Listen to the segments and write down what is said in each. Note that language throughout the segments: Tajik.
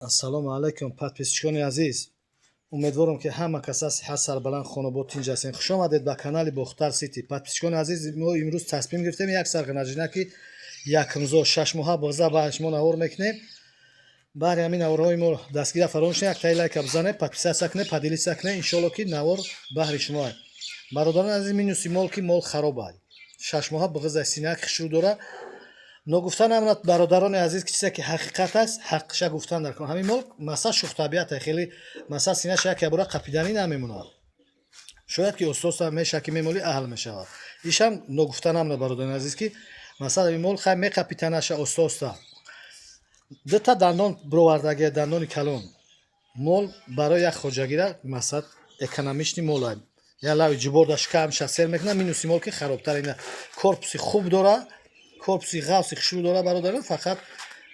Ассалому алайкум, подписчикони азиз. Умедворам, ки ҳама каса сиҳат, сарбаланд, хонобод, тинҷ ҳастем. Хуш омадед ба канали Бохтар Сити. Подписчикони азиз, мо имрӯз тасмим гирифтем, як сарғанаҷина, ки якумзо, 6 моҳа боза, ба шумо навор мекунем. Баъди ҳамин наворҳои мо дастгира фаромӯш як таи лайка бизанед, подписаться кунед, поделиться кунед. Иншоалло, ки навор баҳри шумо. Бародарони азиз, минуси мол, ки мол хароб ай, 6 моҳа буғиза, синак хушрӯ дора. Ногуфта намонад, бародарони азиз, ки чизе ки ҳақиқат аст, ҳақша гуфтан дар кор. Ҳамин мол маса шӯхтабиата, хеле маса синаша як ябора қапиданӣ намемонад. Шояд ки устоса меша, ки мемолӣ, аҳл мешавад. Ишам ногуфта намонад, бародарони азиз, ки масалан ин мол хай меқапитанаша оста-оста. Дута дандон бировардагия, дандони калон. Мол барои як хоҷагира масалан экономичный мол, я лави ҷиборда шикамша сер мекунад. Минуси мол, ки харобтар ина корпуси хуб дора, корпуси ғафси хушрӯ дора, бародарон, фақат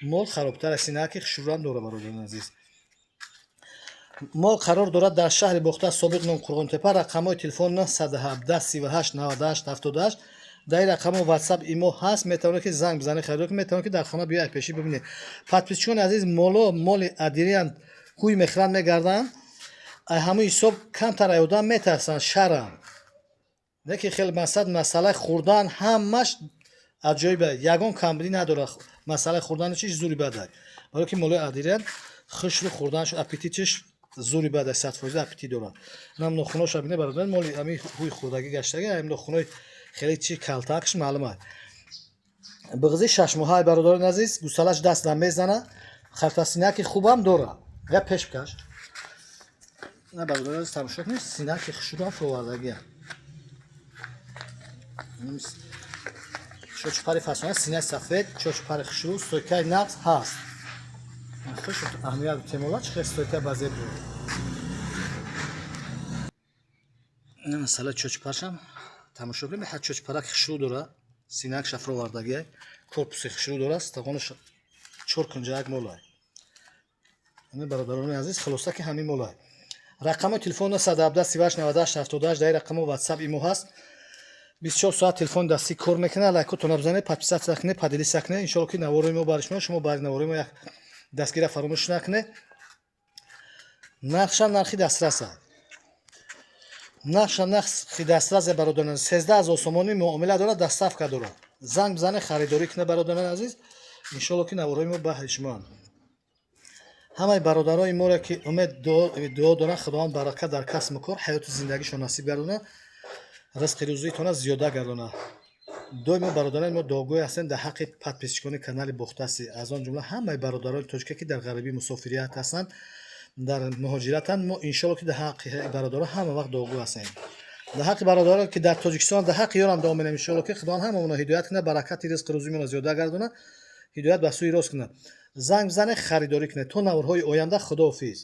мол харобтар аст, синаки хушрӯам дора. Бародарони азиз, мол қарор дорад дар шаҳри Бохтар, собиқ ном Қурғонтепа. Рақамҳои телефон 917 38 98 78. Дар ин рақамҳо Ватсап, Имо ҳаст. Метавонед, ки занг бизанед, харидор кунед, метавонед, ки дар хона биёяд, пешӣ бибинед. Подписчикони азиз, моло моли адириан ҳуй мехӯранд, мегарданд. Ай ҳамун ҳисоб камтар ай одам метарсанд, шарам не, ки хеле масалан масъалаи хӯрдан ҳамаш аҷоиб, ягон камбудӣ надорад. Масъалаи хӯрдани чиш зури бадай, барое ки молои адириан хушрӯ, хӯрданаш, аппетитиш зури бадай, 100% аппетит дорад. Нам нохуноша бинед, бародар, моли ҳамин ҳуй хӯрдагӣ гаштагӣ, ҳамин нохунои хеле чи калтакш маълум аст. Биғзи 6 моҳаи, бародарони азиз, гусалаш даст намезана, хартасинаки хубам дорад. Я пеш бикаш на, бародарони азиз, тамошо кунед, синаки хушрӯам фуровардагия, чочпари фасона, синаи сафед, чочпари хушрӯ, стойкаи нақс ҳаст. Хуш аҳамият темола, чӣ хел стойка базеб дорад. Масала чочпаршам тамошо кунем, ҳа, чочпарак хушрӯ дора, синак шафровардагия, корпуси хушрӯ дора, стағони чор кунҷа як молай. Ҳамин, бародарони азиз, хулоса, ки ҳамин молай. Рақами телефон 917 38 98 78. Дар ин рақамо Ватсап, Имо ҳаст. 24 соат телефони дастӣ кор мекунад. Лайкотона бизанед, подписаться кунед, поделиться кунед. Иншоалло, ки наворои мо бари шумо, шумо бари наворои мо як дастгира фаромӯш накунед. Нархша нархи дастрас аст, нархша нархи дастрас, бародарон, 13 000 сомонӣ муомила дорад, доставка дорад. Занг бизанед, харидорӣ кунед, бародарони азиз. Иншоалло, ки наворои мо баҳри шумоанд. Ҳамаи бародарои моро, ки умед, дуо доранд, Худованд баракат дар касбу кор, ҳаёту зиндагишон насиб гардонад, ризқи рӯзиитона зиёда гардонад. Доимо, бародарони мо, дуогӯй ҳастем дар ҳаққи подписчикони канали Бохтаси, аз он ҷумла ҳамаи бародарони тоҷика, ки дар ғарибӣ, мусофирият ҳастанд, дар муҳоҷиратанд. Мо, иншоалло, ки дар ҳаққи бародарон ҳама вақт дуогӯ ҳастем, дар ҳаққи бародарон, ки дар Тоҷикистон, дар ҳаққи ёрам дуо менем. Иншоалло, ки Худованд ҳамаонро ҳидоят кунад, баракати ризқи рӯзимонро зиёда гардонад, ҳидоят ба сӯи рост кунад. Занг бизанед, харидорӣ кунед. То наворҳои оянда, худоҳофиз.